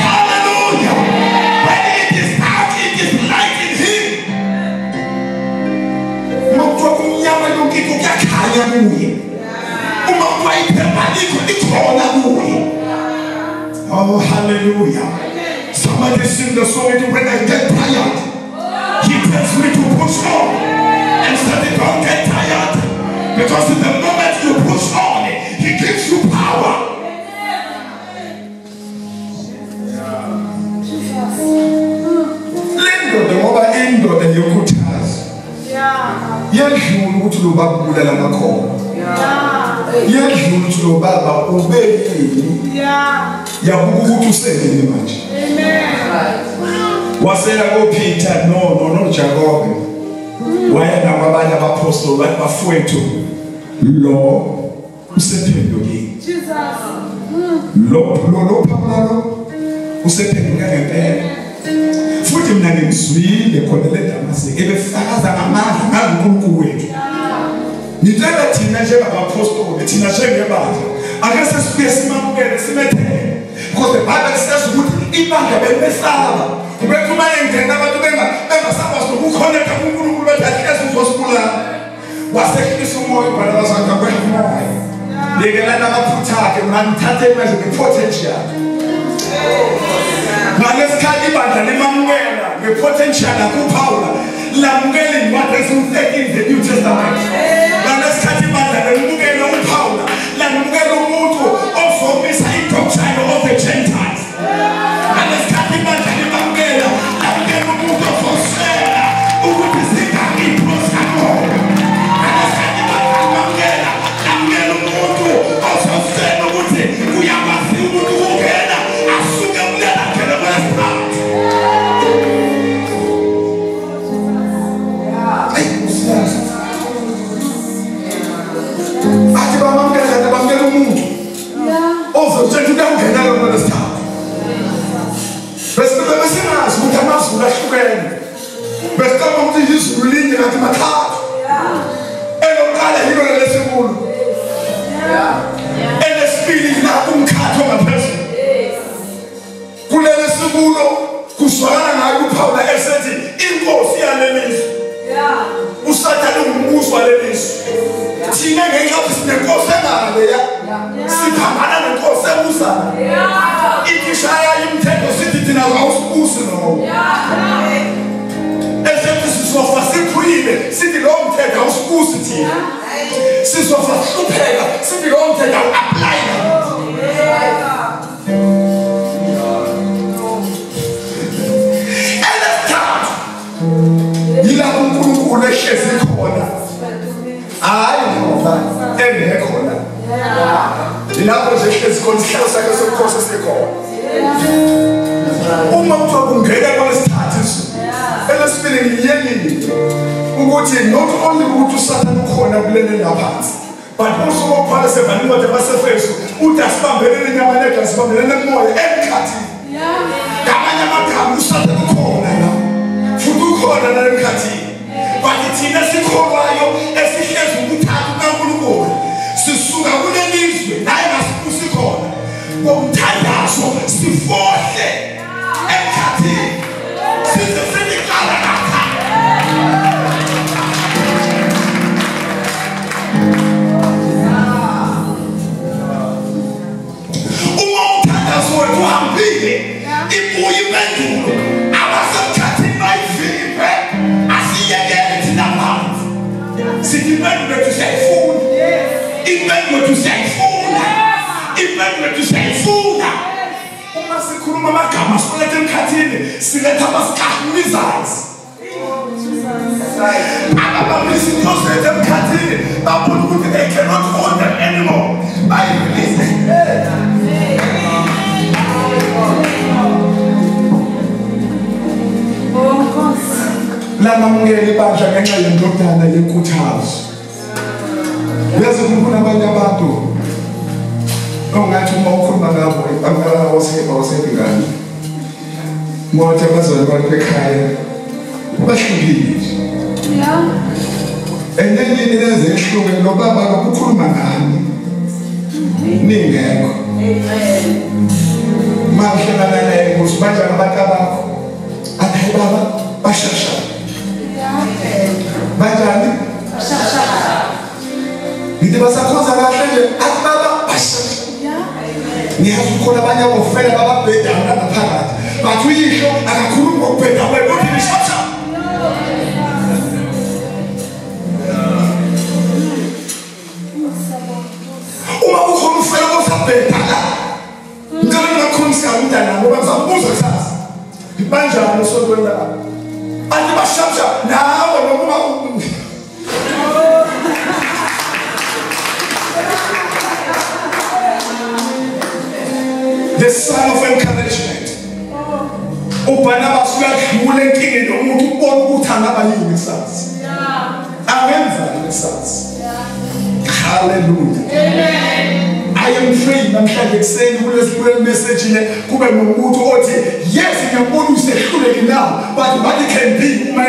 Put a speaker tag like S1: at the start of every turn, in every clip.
S1: Hallelujah. When it is dark, it is light in him. Uma kumnyama yonke into kuyakhanya kuye. Uma kuthiwa iphepha likho likhona kuye. Oh, hallelujah. Somebody sing the song, when I get tired, he tells me to push on. And said, don't get tired. Because in the moment you push on, he gives you power. Lendoda ngoba indoda yokhuthaza. Yedlula ukuthi lo baba ubulala amakhono. Yedlula ukuthi lo baba ubeyini. Yabuka ukuthi uselele manje. Amen. Wasela koPeter no Jacob. Waya nakwabanye abapostoli bathi bafowethu lo usephendukile.
S2: Jesus.
S1: Lo Pawulo usephenduke ngempela. Futhi mina ngizwile khona le Damascus ebefakaza ngamandla ngaNkulunkulu wethu. Ngicela thina njengabapostoli thina njengebandla ake sesibuye simamukele simethele. Because the Bible says ukuthi ibandla belimesaba. Ubethi uma engena abantu bengasakwazi nokukhonekta kuNkulunkulu bathi ahlezi uzosibulala. Wasehlisa umoya uBarnabas wathi umoya. Yekelani amaphutha akhe manithathe manje nge-potential. Ngalesikhathi ibandla limamukela nge-potential kuPaul lamukela incwadi eziwu-13 ze-New Testament. Ngalesikhathi ibandla limukela uPaul lamukela umuntu ozomisa i-doctrine of the Gentiles. Ngalesikhathi ibandla limamukela lamukela umuntu ozosela ukuthi zingaki iy'proskamoya. Ngalesikhathi ibandla limamukela lamukela umuntu ozosela ukuthi uyakwazi umuntu ukungena asuke kulela ngene kwesithathu. Athi bamamukela bamukela umuntu ozotshela ukuthi uyangena kwesithathu. Bese besingazi ukuthi amazulu ahlukene. Besicabanga ukuthi izulu linye kanti mathathu. Elokuqala yilo lesikhulu. Elesibili la umkhathi ongaphezulu. Kulele sikulo kuzwakala ngayo uPaul esethi inkosi yalelizwe. uSathane ungumbusi walelizwe. Thina ngenxa yokuthi sinenkosi engaleya siphambana nenkosi ebusayo. Ithi shaya imithetho sithi thina awusibusi lowo. Esethi sizofa siphuyile sithi lowo mthetho awusibusi thina. Sizofa sihlupheka sithi lowo mthetho awu-apply. Yilapho uNkulunkulu ehlezi khona. Hayi ngoba engekho la. Yilapho nje ehlezi khona isihlalo sakhe sobukhosi sikhona. Uma kuthiwa kungena kwalesithathu izulu elesibili ngiyekile ukuthi not only ukuthi uSathane ukhona kulele laphansi but also uPaul sevana incwadi yabaseFesu uthi asibambelele inyama negazi sibambelele umoya emkhathini. Ngamanye amagama uSathane ukhona la. Futhi ukhona la emkhathini. But thina sikholwayo esihlezi ukuthatha uNkulunkulu sisuka kulelizwe naye ngasibusi khona ngomthandazo sifohle emkhathini size siqala ngakha. Uma umthandazo wethu uhambile ibuye impendulo abasemkhathini bayivimbe asiyekele thina phansi. Sithi impendulo yethu siyayifuna. Impendulo yethu siyayifuna. Impendulo yethu siyayifuna. Uma sikhuluma amagama silethe emkhathini siletha ama-missiles. Ababamisa into zethu emkhathini babona ukuthi they cannot hold them anymore. Bayirelease. Lamamukela ibandla ngenxa yendodana yenkuthazo. Uyazi kunabanye abantu ongathi uma ukhuluma ngabo awusebingani. Ngothi abazali bakho ekhaya bahlukile. Enye into enze ihluke lo baba lokukhuluma ngani ningekho. Mangihlangana naye ukuthi banjani abantu abakho. Athi hayi baba bashasha. Banjani? Bashasha. Ngithi basakhonza kahle nje athi baba bashasha. Ngiyazi ukhona abanye abofela bababheda ngaphakathi. Bathi uyisho akakhulumi ngokubheda wena uthi nishasha. Uma ukhona ufela osabheda la. Ngicela ningakhulumisa umntana ngoba ngizambuza kusasa. Banjani osontweni la? Athi bashasha nawe noma the son of encouragement. UBarnabas uyadlula enkingeni yomuntu ubona ukuthi angaba yini kusasa. Angenzani kusasa. Hallelujah. Amen. I am praying namhlanje ekuseni kulesi message le kube nomuntu othi yes ngiyabona usehluleke now but what it can be uma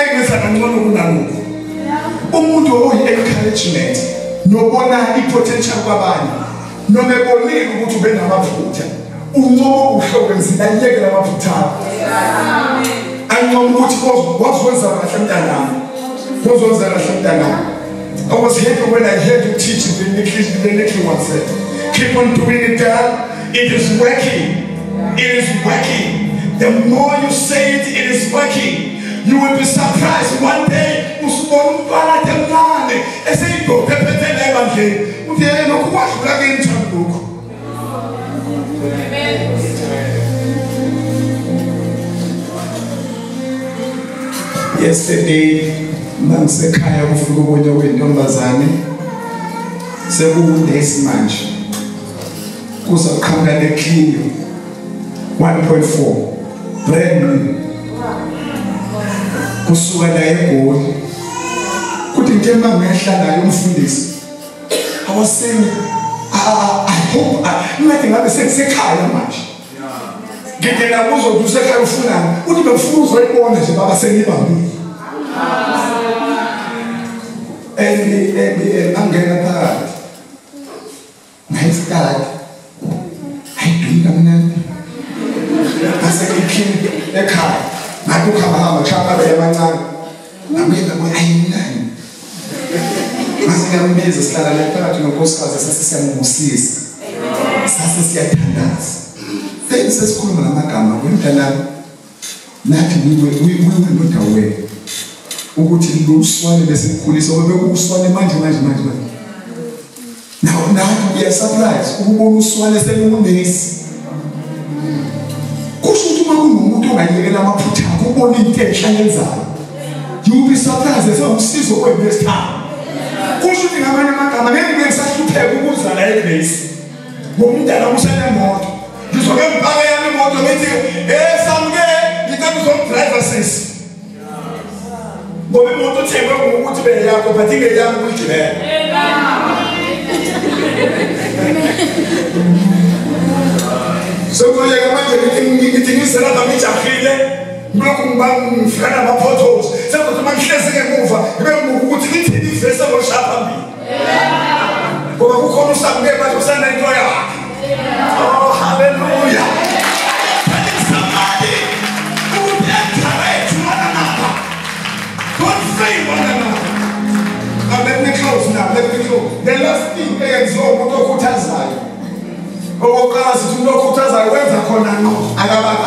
S1: engenza kangcono kunalokho. Umuntu oyi-encouragement nobona i-potential kwabanye noma ebonile ukuthi ube namaphutha uncoma uhlokwenza ayeke lamaphutha akho. Ancoma ukuthi wazwenza kahle mntanami. Wazwenza kahle mntanami. I was happy when I heard you teach the little one said, keep on doing it, Dad. It is working. It is working. The more you say it, it is working. You will be surprised one day. Yesterday, mangisekhaya kufika okunye kwentombazane sekuwunesi manje kuzoqhamuka neClio 1.4 brand new kusuka la eGoli kuthi ngithe mangehla naye umfundisi I was saying I hope ngathi ngabe sekusekhaya manje ngidela kuzothi usekhaya ufunani uthi bengifuna uzoyibona nje baba sengibambile. And angena phakathi ngayistart ayidumi kamnandi ngase ngiphinde ekhaya ngathi ukuhamba kushaya amabele amancane ngamyenza ayimnandi ngase ngiyambiza sihlala la phakathi nonkosikazi sase siyamubusisa sase siyathandaza then sesikhuluma namagama kwemntanami nathi we were not aware ukuthi luswane besikhulisa ngoba bekuswane manje now we are surprised ukubona uswane selunesi kusho ukuthi uma kunomuntu ongayekela amaphutha akho ubona into enhle ayenzayo you will be surprised esewusizo kwebest time kusho ukuthi ngamanye amagama ngeke ngisahlupheka ukuzala eGrace ngoba umntana usenemoto ngizoke ngipake yami imoto ngithi samke ngicela uzomdriver sisi ngoba imoto uthengwe ngokuthi beyakho but ingeyami ukuyigibela. Sekuzoyeka manje ngithi ngiselapha ngijahile ngilokhu ngifika nama-potholes sekuzothi uma ngihlezi ngemuva ngibe ngibuka ukuthi ngithini ivesi ezoshaya phambili ngoba kukhona usamke manje usanento yakhe. Oh, hallelujah. Somebody who will encourage one another. Don't fail one another. Now let me close now. Let me close. The last thing eyenziwa umuntu okhuthazayo. Okokuqala sithi umuntu okhuthazayo wenza khona ngqo.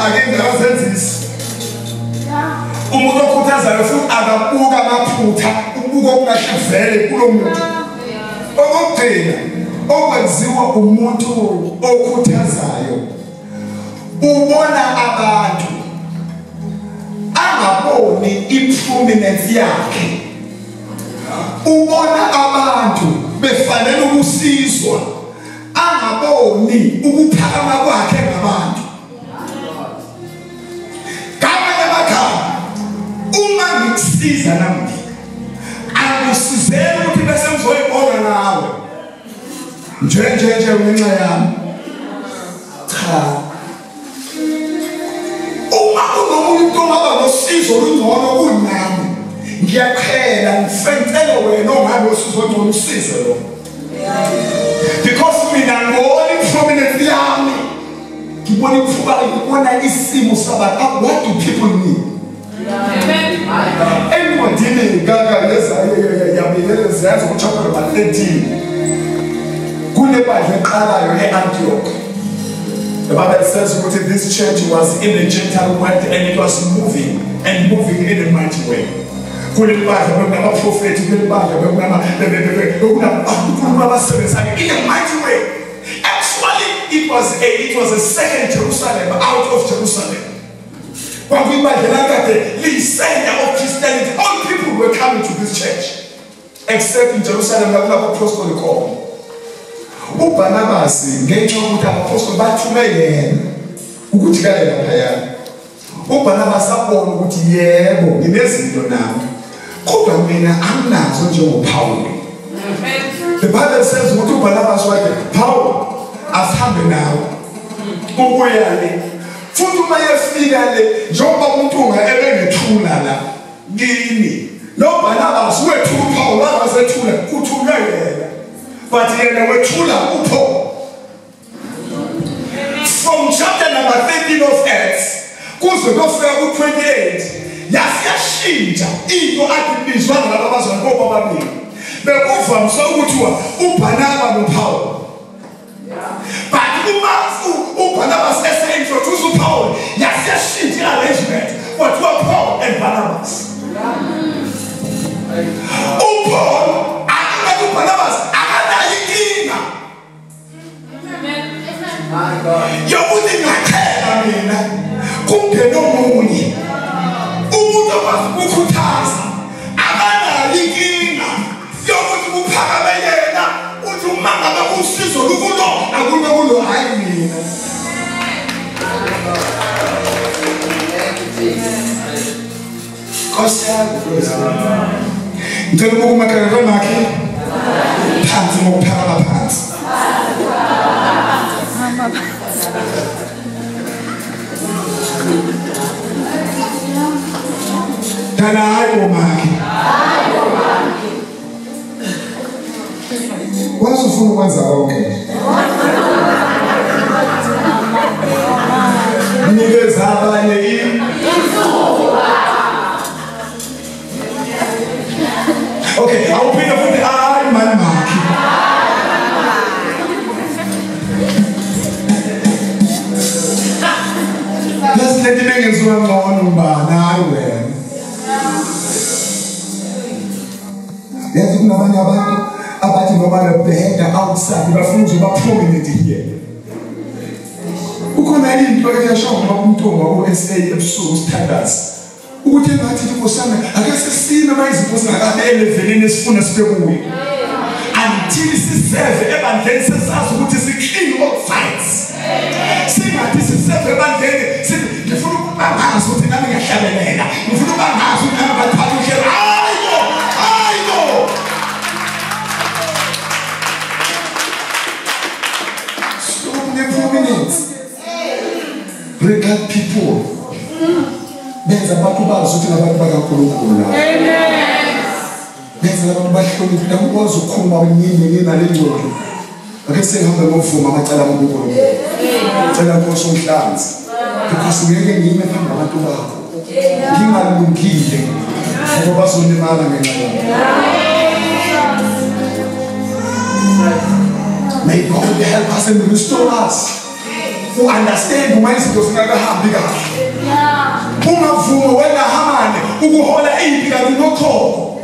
S1: Akenzi akazenzisi. Umuntu okhuthazayo futhi akabuka amaphutha, ubuka okungahle vele kulo muntu. Okokugcina okwenziwa umuntu okhuthazayo ubona abantu angaboni i-prominence yakhe. Ubona abantu befanele ukusizwa angaboni ukuphakama kwakhe ngabantu. Ngamanye amagama uma ngikusiza namuhla angisizeli ukuthi bese ngizoyibona nawe nje ngenxa yami. Cha, uma kunomunye umuntu ongaba nosizo olungcono kunami ngiyaqhela ngifentele wena ongabe usizo olungcono usize lo because mina ngibona i-prominence yami Ngibona imfuba, ngibona isimo sabantu. What do people need? Encwadini kaYezenzo kuchapter number 13 kunebandla eqalayo e-Antioch. The Bible says ukuthi this church was in the Gentile world and it was moving and moving in a mighty way. Kuleli bandla bekunabaprofethi, kuleli bandla bekunabantu abasebenzayo in a mighty way. Actually, it was a second Jerusalem out of Jerusalem. The center of Christianity. All people were coming to this church, except in Jerusalem. uBarnabas ngenxa yokuthi abaphostoli bathume yena ukuthi kaye laphayana. uBarnabas abona ukuthi yebo nginezinto nami, kodwa mina anginazo njengoPaul. The Bible says ukuthi uBarnabas wathi, Paul, asihambe nawe ukuya le. Futhi uma yefika le, njengoba uMtunga ebengethula la kini, lo Barnabas wethula uPaul, wangasethula kuthunywe yena, but yena wethula uPaul. From chapter number 13 of Acts kuze kufika ku-28 yasiyashintsha into ade ibizwa ngalaba bazalwane bobabili. Bekuvamise ukuthiwa uBarnaba noPaul. But uma uBarnabas ese-introduce uPaul, yasiyashintsha i-arrangement kwathiwa Paul and Barnabas. UPaul akanayo, uBarnabas akanayo inkinga yokuthi ngachela mina kungene omunye umuntu okwazi ukukhuthaza. Akanayo inkinga yokuthi kuphakame yena uthi uma ngabe usizo lukulo akube kulo, hayi mina. Nkosi yami, ngicela ukuba umakhelwane wakhe phansi ngokuphakama phansi. Dala hayi bomakhe. Wazi ufuna ukwenza konke. Nikeza abanye ithuba. Okay, awuphinde futhi hayi mani makhe. Yazi lento bengenziwa ngcono ngubani, hayi wena. Yazi kunabanye abantu abathi ngoba bebheda outside bafuna ukuba prominent here. Kukhona into eyasho ngoba uMtunga ku-SA ebusuku sithandaza ukuthi engathi inkosana ake sisime uma izinto zingakabi elevelini esifuna sibe kuyo. Until siseve ebandleni sesazi ukuthi si-clean all sides. Singathi siseve ebandleni sithi ngifuna ukuba ngazi ukuthi nami ngiyahlabelela, ngifuna ukuba ngazi ukuthi nami bathatha uhlelo. Hayi bo, hayi bo. Stop the prominence. Regard people. Benza abantu bazi ukuthi ngabantu bakaNkulunkulu la.
S2: Amen.
S1: Benza abantu bahloniphe, nakukwazi ukukhuluma nini nale ngxoxo. Ake sengihambe ngovuma amacala kaNkulunkulu. Cela Nkosi umhlanzi. Because ngeke ngime phambi kwabantu bakho ngingalungile ngoba bazolimala ngenxa yami. May God help us and restore us. Who understand uma izinto zingakahambi kahle. Ungavumi wena Hamani ukuhola impi kanti unochoko.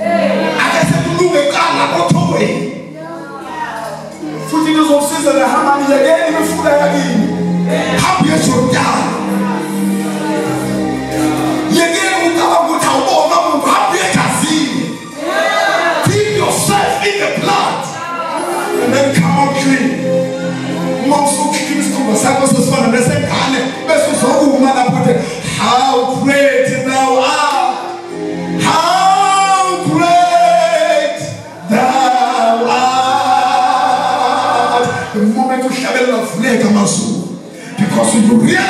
S1: Ake sekulunge kuqala kothokweni. Futhi ngizomsiza le Hamani yekeni imifula yakini. Hambi eJordani. Yekeni ucabanga ukuthi awubona umuntu, hambi egazini. Dip yourself in the blood and then come out clean. Uma usukhipha isikhumba sakho sesifana nesengane bese uzokuma lapho uthi how great thou art, how great thou art. The moment uhlabelela vuleka amazulu, because you realize